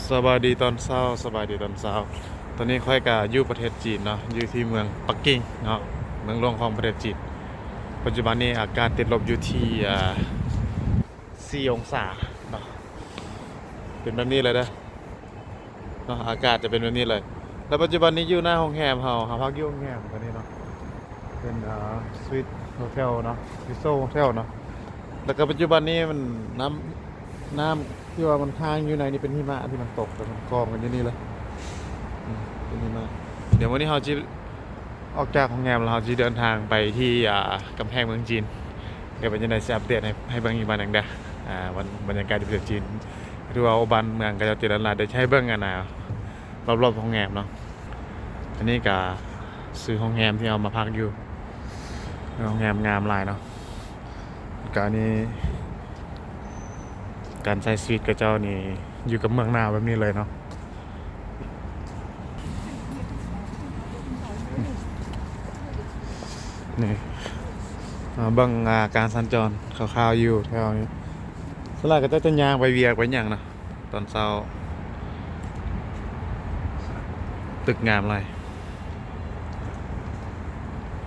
ສະບາຍດີຕອນເຊົ້າ, ສະບາຍດີຕອນເຊົ້າ. ຕອນນີ້ຂ້ອຍກະຢູ່ປະເທດຈີນເນາະ, ຢູ່ທີ່ເມືອງປັກກິ່ງເນາະ, ເມືອງຫຼວງຂອງປະເທດຈີນ. ປັດຈຸບັນນີ້ອາກາດຕິດລົບຢູ່ທີ່ ອ່າ ສີ່ອົງສາເນາະ, ເປັນແບບນີ້ເລີຍເດີເນາະ, ອາກາດຈະເປັນແບບນີ້ເລີຍ. ແລ້ວປັດຈຸບັນນີ້ຢູ່ໜ້າໂຮງແຮມເຮົາ, ເຮົາພັກຢູ່ໂຮງແຮມຕົວນີ້ເນາະ, ເປັນ ອ່າ Swiss Hotel ເນາະ, Swiss Hotel ເນາະ. ແລ້ວກໍປັດຈຸບັນນີ້ມັນ ນ້ຳ ນ້ຳທີ່ວ່າມັນຄ້າງຢູ່ໃນນີ້ເປັນຫິມະທີ່ມັນຕົກ ແລ້ວມັນກອງກັນຢູ່ນີ້ເລີຍ, ອືມ ເປັນຫິມະ. ດຽວມື້ນີ້ເຮົາຊິອອກຈາກໂຮງແຮມແລ້ວ ເຮົາຊິເດີນທາງໄປທີ່ ອ່າ ກຳແພງເມືອງຈີນ. ດຽວເປັນຈັ່ງໃດຊິອັບເດດໃຫ້ ໃຫ້ເບິ່ງອີກບາດໜຶ່ງເດີ, ອ່າ ບັນ ບັນຍາກາດທີ່ປະເທດຈີນ. ຖືວ່າ ໂອ້ ບ້ານເມືອງເຂົາເຈົ້າເຈລິນຫຼາຍ, ດຽວຊິໃຫ້ເບິ່ງ ອັນນ່າ ລອບໆໂຮງແຮມເນາະ. ອັນນີ້ກະຊື່ໂຮງແຮມທີ່ເຮົາມາພັກຢູ່, ໂຮງແຮມງາມຫຼາຍເນາະ. ກະອັນນີ້ ການໃຊ້ຊີວິດເຂົາເຈົ້ານີ້ຢູ່ກັບເມືອງໜາວແບບນີ້ເລີຍເນາະ. ນີ້ ມາເບິ່ງ ອ່າ ການສັນຈອນຄ່າວໆຢູ່ແຖວນີ້. ສ່ວນຫຼາຍເຂົາເຈົ້າຈະຍ່າງໄປວຽກໄປຫຍັງເນາະ ຕອນເຊົ້າ. ຕຶກງາມຫຼາຍ.